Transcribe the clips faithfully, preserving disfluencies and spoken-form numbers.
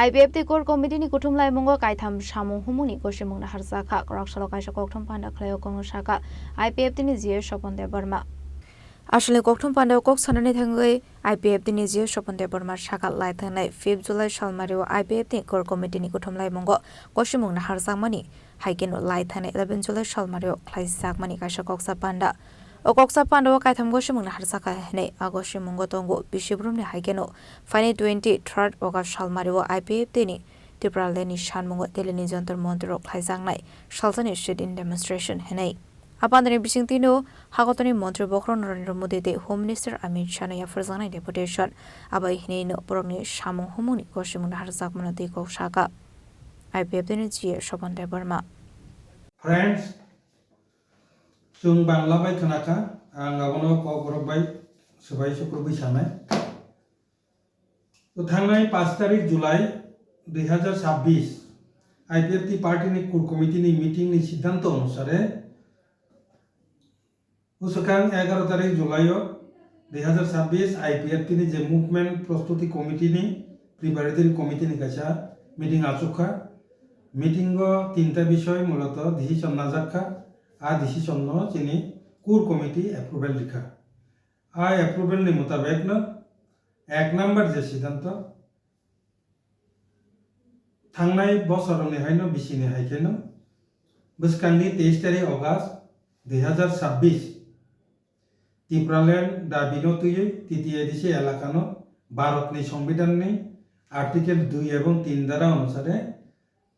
I P F T Core Committee ni kuthum laimungo kaitham samung humungni gosimung naharjakha. Kwrak salo kaisa kokthum panda khlaio kokno sakha I P F T ni G A Sopon Debbarma. Aswlni kokthum pandao kok sanani thangwi I P F T ni G A Sopon Debbarma sakha lai thangnai fifth July salmario I P F T ni Core Committee ni kuthum laimungo gosimung naharjakmani hai kheno lai thangnai eleven July salmario khlaijakmani kaisa koksa panda. O koksa pandao kaitham gosimung naharjakha hinwi a gosimungo tongo bisi boromni hai kheno phaini twenty-third August salmario I P F T ni Tipraland ni sanmungo Delhi ni Jantar Mantar o khlaijaknai salsani sit-in demonstration hinwi. A pandani bisingtwino Hagotorni Montri Bokhorok Narendra Modi tei Home Minister Amit Shah no yapharjaknai deputation. Abai hinwino borokni samung humungni gosimung naharjakmano twi kok sakha I P F T ni G A Sopon Debbarma. Friends, chwng Bangla bai khna kha, ang abono Kokborok bai swbai sukrubwi sanai. To thangnai paanch tarik July dui hazar chabbish, I P F T party ni core committee ni meeting ni siddhanto onusare, bwswkang egaroh tarik July o dui hazar chabbish I P F T ni je movement prostuti committee ni preparatory committee ni kaisa meeting achukha. Meeting o tinta bisoy muloto decision najakha, a decision no chini core committee approval rikha. A approval ni mutabek no ek number je siddhanto, thangnai bosor ni haino bisi ni hai kheno bwskang ni teis tarik August dui hazar chabbish Tipraland dabi no twiwi T T A D C elaka no Bharat ni Songbidan ni Article dui ebong tin dara onusare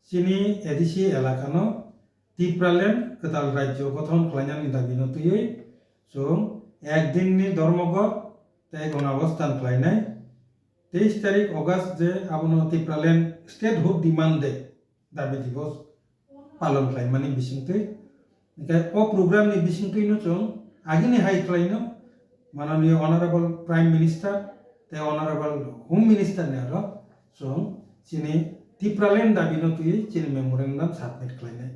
chini A D C elakano Tipraland kwtal rajyo gothon khlainani dabino twiwi chwng ek dinni dhormogor tei gonabosthan khlainai. Teis tarik August je abono Tipraland Statehood Demand Day, dabi divos palon khlaimani bisingtwi. Hingkhe o program ni bisingtwino chwng agini hai khlaino, mananiya Honorable Prime Minister tei Honorable Home Minister ni aro chwng chini Tipraland dabi no twiwi chini memorandum submit khlainai.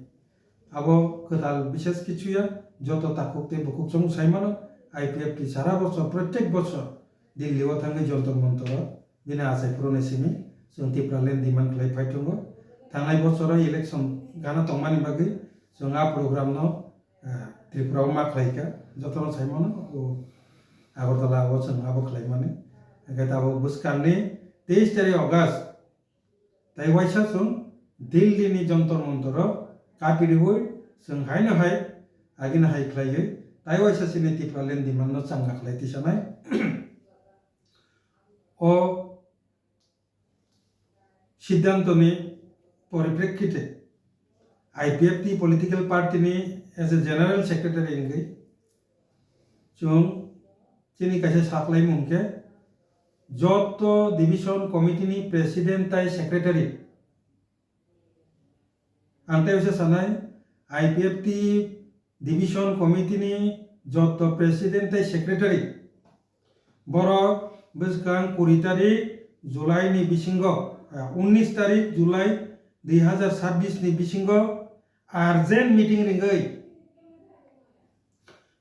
Abo kwtal bishes kichu ya, joto takhuk tei bukhuk chwng sai mano, I P F T sara bochor, protek bochor Delhi o thangwi Jantar Mantar o bini achai phuruni simi chwng Tipraland demand khlai phai tongo. Thangnai bochoro election gana tongmani bagwi chwng a program no, ah, Tripura o ma khlai kha, jotono sai mano, o Agartala o chwng abo khlai mani. Hingkhe tabuk bwskangni teis tarik August tai waisa chwng Delhi ni Jantar Mantar o kapiriwi chwng haino hai agini hai khlaiwi tai waisa chini Tipraland demand no changa khlai tisanai. O siddhantoni poriprekkite I P F T political party ni as a general secretary wngwi chwng chini kaisa saklaimung khe joto division committee ni president tai secretary, ang tei waisa sanai I P F T division committee ni joto president tei secretary borok bwskang kuri tarik July ni bisingo, ah, unnish tarik July dui hazar chabbish ni bisingo urgent meeting ringwi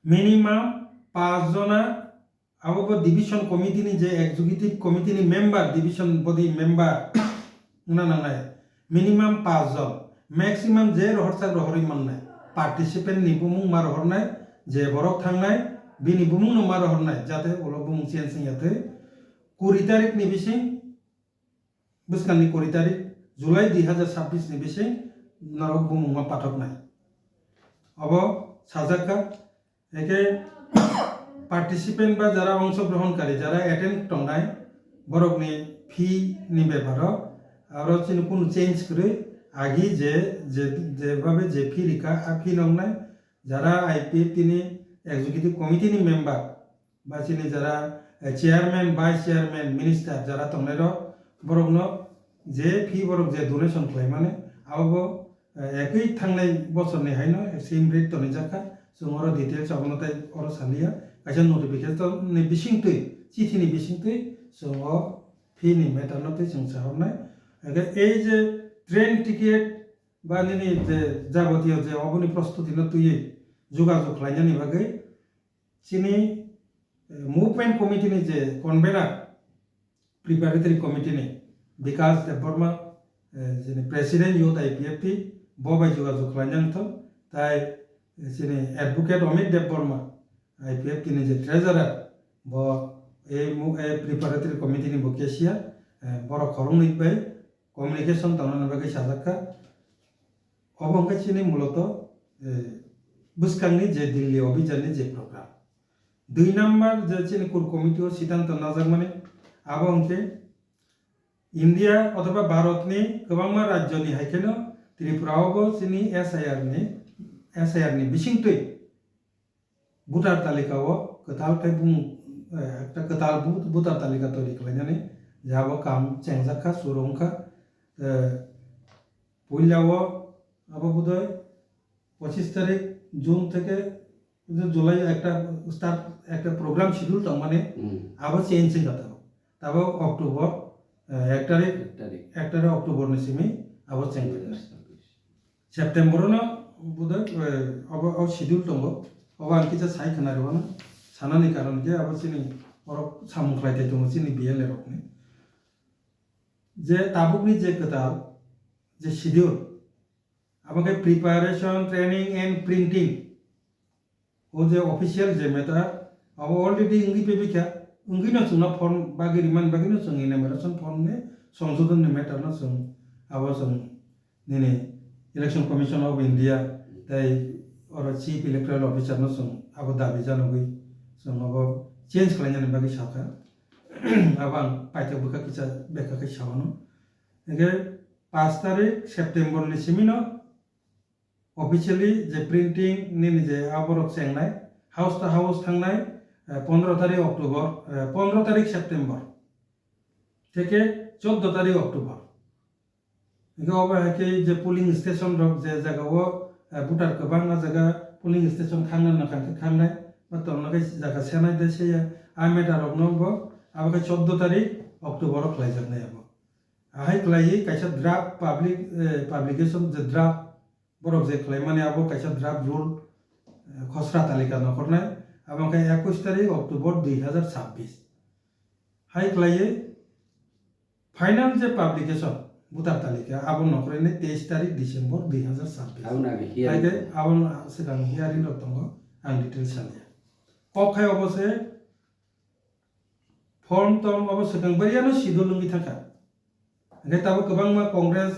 minimum paanch jona, abo bo division committee ni je executive committee ni member, division body member wngna nangnai. Minimum paanch jon, maximum je rohorchak rohorwi mannai, participant ni bumung ma rohornai, je borok thangnai bini bumung no ma rohornai, jate ulo bumung change wngya thwi. Kuri tarik ni bising, bwskang ni kuri tarik July dui hazar chabbish ni bising norok bumung ma pathoknai. Abo sajak kha, eke participant ba jara ongshogrohon kari, jara attend tongnai, borok ni fee ni beparo aro chini kunu change kwrwi, agi je, je, je babe je fee rikha, a fee nongnai, jara I P F T ni executive committee ni member ba chini jara, eh, chairman, vice chairman, minister jara tongnai rok, borok no je fee borok je donation khlai mani, abo bo, eh, ekwi thangnai bochor ni haino same rate tonwi jak kha. Chwng oro details abono tai oro saliya. Kaisa notification ni bisingtwi, chithi ni bisingtwi chwng o fee ni matter no twi chwng sahornai. Hingkhe ei je train ticket ba nini je jabotiyo je oboni prostuti no twiwi jogajog khlainani bagwi chini, eh, movement committee ni je convener, preparatory committee ni Bikas Debbarma, eh, chini President Youth I P F T, bo bai jogajog khlaina wngthok, tai, eh, chini Advocate Amit Debbarma, I P F T ni je Treasurer, bo ei mu-, ei Preparatory Committee ni bo cashier, eh, borok khoroknwi bai communication tongna bagwi sajak kha. Obo wngkha chini muloto, eh, bwskangni je Delhi Abhijan ni je program. Dui number je chini core committee o siddhanto najakmani, abo hwnkhe India othoba Bharat ni kwbangma rajyo ni hai kheno Tripura o bo chini S I R ni, S I R ni bisingtwi voter talika o kwtal khe bumung, eh, ekta kwtal bu-, voter talika toiri khlainani je abo kam chengjak kha, suru wngkha. Eh, puila o abo budoi pochis tarik June theke July ekta start, ekta program schedule tongmani, Hmm. abo change wngkha tabo. Tabo October, eh, ek tarik, Ek tarik. Ek tarik October ni simi abo change wngkha. September no budai, eh, abo, abo schedule tongo. Abo ang kisa sai khna rwano. Sanani karon khe abo chini borok samung khlai thai tongo chini B L A rokni. Je tabukni je kwtal, je schedule, abo khe preparation, training and printing. O je official je matter, abo already wngwi pebikha, wngwino chwngno form bagwi rimani bagwino chwng enumeration form ni songsodhon ni matter no chwng abo chwng nini Election Commission of India tei oro Chief Electoral Officer no chwng abo dabi janogwi chwng abo change khlainani bagwi sakha. Abo ang paithak bwkha kisa bekha khe sawano. Hingkhe paanch tarik September ni simi no officially je printing nini je aborok chengnai, house to house thangnai, eh, pondro tarik October, eh, pondro tarik September theke choddo tarik October. Hingke obo hai khe je polling station rok je jaga o, eh, voter kwbang o jaga polling station khangna nang khe khangnai, ba tongna khe jaga senai de seya, a matter rok no bo abo khe choddo tarik October o khlaijaknai abo. Ahai khlaiwi kaisa draft public, eh, publication je draft borok je khlaimani abo kaisa draft rule, eh, khosra talika nokhornai, abo khe ekush tarik October dui hazar chabbish. Hai khlaiwi final je publication voter talika abo nokhornai teis tarik December dui hazar chabbish. Abo nang hearing Hai khe tongo. Abo swkang hearing rok tongo, ang details saliya. Kok khai obo se form tong obo swkang bariano sidul wngwi thangkha. Hingke tabuk kwbangma Congress,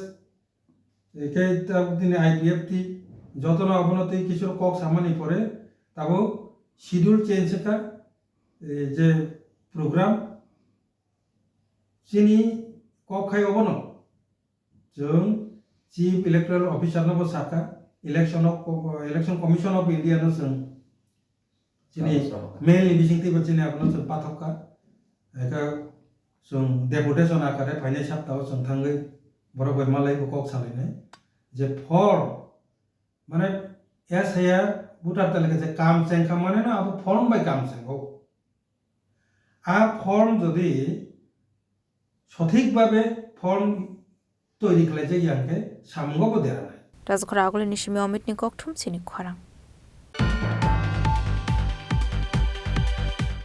hingke tabuk nini I P F T, jotono abono tei kisu kok samani pore tabuk schedule change wngkha, eh, je program chini kok khai obono. Chwng Chief Electoral Officer no bo sakha, election of, Election Commission of India no chwng chini Kago saha. Mail ni bisingtwi bo chini abono chwng pathok kha. Eka chwng deputation akare phainai saptao chwng thangwi borok bai malai bo kok salainai je form, mane S I R voter talika je kam chengkha mane no abo form bai kam chengo. A form jodi sothik babe form toiri khlaijak ya hwnkhe samungo bo deranai. Rajakhora Agulini simi Omitni kokthum chini khorang.